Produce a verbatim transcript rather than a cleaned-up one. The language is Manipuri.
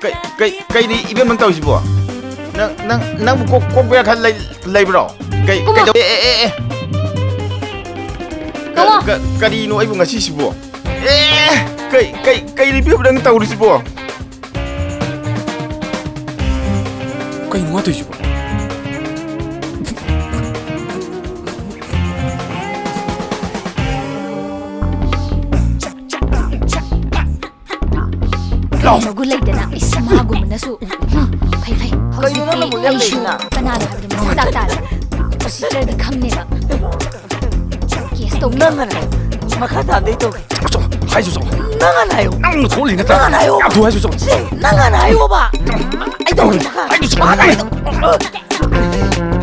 ꯀꯩ ꯀꯩ ꯀꯩꯅꯤ ꯏꯕꯦꯝ ꯅꯪ ꯇꯧꯔꯤꯁꯤꯕꯣ? ꯅꯪ ꯅꯪ ꯅꯪꯕꯨ ꯀꯣꯛ ꯀꯣꯛ ꯕꯦꯔꯥ ꯈꯔ ꯂꯩ ꯂꯩꯕ꯭ꯔꯣ? ꯀꯩ ꯀꯨꯝꯃꯣ꯫ ꯀꯩꯗꯧ ꯑꯦ ꯑꯦ ꯑꯦ ꯑꯦ꯫ ꯀ- ꯀꯨꯝꯃꯣ꯫ ꯀ- ꯀꯔꯤꯅꯣ ꯑꯩꯕꯨ ꯉꯁꯤꯁꯤꯕꯣ? ꯑꯦ ꯀꯩ ꯀꯩ ꯀꯩꯅꯤ ꯏꯕꯦꯝ ꯅꯪ ꯇꯧꯔꯤꯁꯤꯕꯣ? ꯀꯩꯅꯣ ꯃꯥ ꯇꯧꯔꯤꯁꯤꯕꯣ? ꯂꯥꯎ꯫ ꯃꯒꯨꯟ ꯂꯩꯗꯅ ꯏꯁ ꯃꯥꯒꯨꯝꯕꯅꯁꯨ꯫ ꯎꯝ, ꯐꯩ ꯐꯩ꯫ ꯀꯩꯅꯣ ꯅꯪꯅ ꯍꯧꯖꯤꯛꯇꯤ ꯑꯃꯨꯛ ꯂꯦꯞ ꯑꯩꯁꯨ ꯂꯩꯁꯤꯅ? ꯀꯅꯥꯅꯣ ꯍꯥꯏꯕꯗꯣ ꯃꯁꯛ ꯇꯥꯛ ꯇꯥꯔꯦ꯫ ꯄ꯭ꯔꯣꯁꯤꯖꯔꯗꯤ ꯈꯪꯅꯦꯕ꯫ ꯀꯦꯁ ꯇꯧꯒꯦ꯫ ꯅꯪꯅꯅꯦ ꯃꯈꯥ ꯇꯥꯗꯩ ꯇꯧꯒꯦ꯫ ꯆꯠꯂꯣ, ꯍꯥꯏꯁꯨ ꯆꯠꯂꯣ꯫ ꯅꯪ ꯍꯥꯟꯅ ꯍꯥꯏꯌꯣ꯫ ꯅꯪꯅ ꯊꯣꯛꯍꯜꯂꯤ ꯅꯠꯇ꯭ꯔꯥ? ꯅꯪ ꯍꯥꯟꯅ ꯍꯥꯏꯌꯣ꯫ ꯌꯥꯝ ꯊꯨ ꯍꯥꯏꯁꯨ ꯆꯠꯂꯣ꯫ ꯁꯤ ꯅꯪ ꯍꯥꯟꯅ ꯍꯥꯏꯌꯣꯕ꯫ ꯑꯩ ꯇꯧꯒꯦ ꯃꯈꯥ꯫ ꯍꯥꯏꯁꯨ ꯆꯠꯂꯣ꯫ ꯃꯈꯥ ꯇꯥꯗꯩ ꯇꯧ-꯫